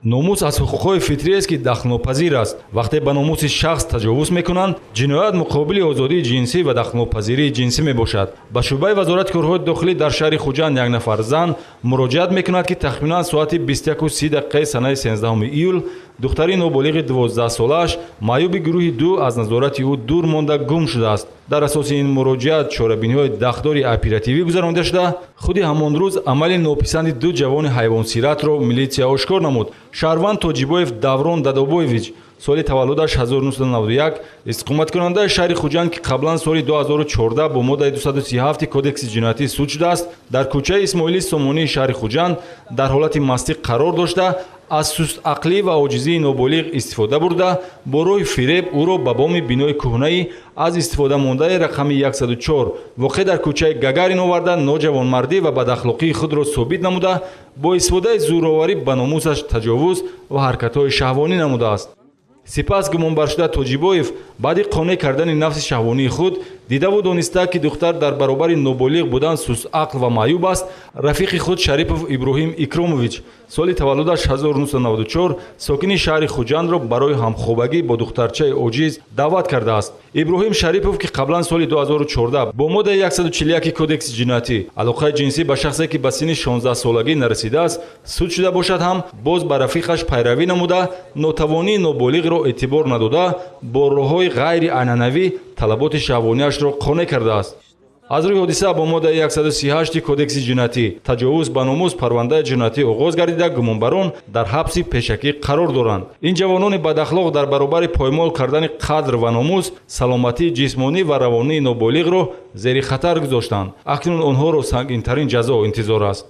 Номус аз ҳуқуқҳои фитриест, ки дахлнопазир аст. Вақте ба номуси шахс таҷовуз мекунанд, ҷиноят муқобили озодии ҷинсӣ ва дахлнопазирии ҷинсӣ мебошад. Ба шӯъбаи Вазорати корҳои дохилӣ дар шаҳри Хуҷанд як нафар зан муроҷиат мекунад, ки тахминан соати 21:30 дақиқаи санаи 13 июл духтари ноболиғи 12-солааш, маъюби гурӯҳи ду, аз назорати ӯ дур монда, гум шудааст. Дар асоси ин муроҷиат чорабиниҳои дахлдори оперативӣ гузаронида шуда, худи ҳамон рӯз амали нописанди ду ҷавони ҳайвонсиратро милитсия ошкор намуд. Шаҳрванд Тоҷибоев Даврон Дадобоевич, соли таваллудаш 1991, истиқоматкунандаи шаҳри Хуҷанд, ки қаблан соли 2014 бо моддаи 237 Кодекси ҷиноятӣ суд шудааст, дар кӯчаи Исмоили Сомонии шаҳри Хуҷанд дар ҳолати мастӣ қарор дошта, аз сустақлӣ ва оҷизии ноболиғ истифода бурда, бо роҳи фиреб ӯро ба боми бинои кӯҳнаи аз истифода мондаи рақами 104, воқеъ дар кӯчаи Гагарин, оварда, ноҷавонмардӣ ва бадахлоқии худро собит намуда, бо истифодаи зӯроварӣ ба номусаш таҷовуз ва ҳаракатҳои шаҳвонӣ намудааст. Сипас гумонбаршуда Тоҷибоев баъди қонеъ кардани нафси шаҳвонии худ, дидаву дониста, ки духтар дар баробари ноболиғ будан сустақл ва маъюб аст, рафиқи худ Шарипов Иброҳим Икромович, соли таваллудаш 1994, сокини шаҳри Хуҷандро барои ҳамхобагӣ бо духтарчаи оҷиз даъват кардааст. Иброҳим Шарипов, ки қаблан соли 2014 бо моддаи 141 Кодекси ҷиноятӣ, алоқаи ҷинсӣ ба шахсе, ки ба синни 16-солагӣ нарасидааст, суд шуда бошад ҳам, боз ба рафиқаш пайравӣ намуда, нотавонии ноболиғро эътибор надода, бо роҳҳои ғайрианъанавӣ талаботи шаҳвонияшро қонеъ кардааст. Аз рӯи ҳодиса бо моддаи 138 Кодекси ҷиноятӣ, таҷовуз ба номус, парвандаи ҷиноятӣ оғоз гардида, гумонбарон дар ҳабси пешакӣ қарор доранд. Ин ҷавонони бадахлоқ дар баробари поймол кардани қадр ва номус, саломатии ҷисмонӣ ва равонии ноболиғро зери хатар гузоштанд. Акнун онҳоро сангинтарин ҷазо интизор аст.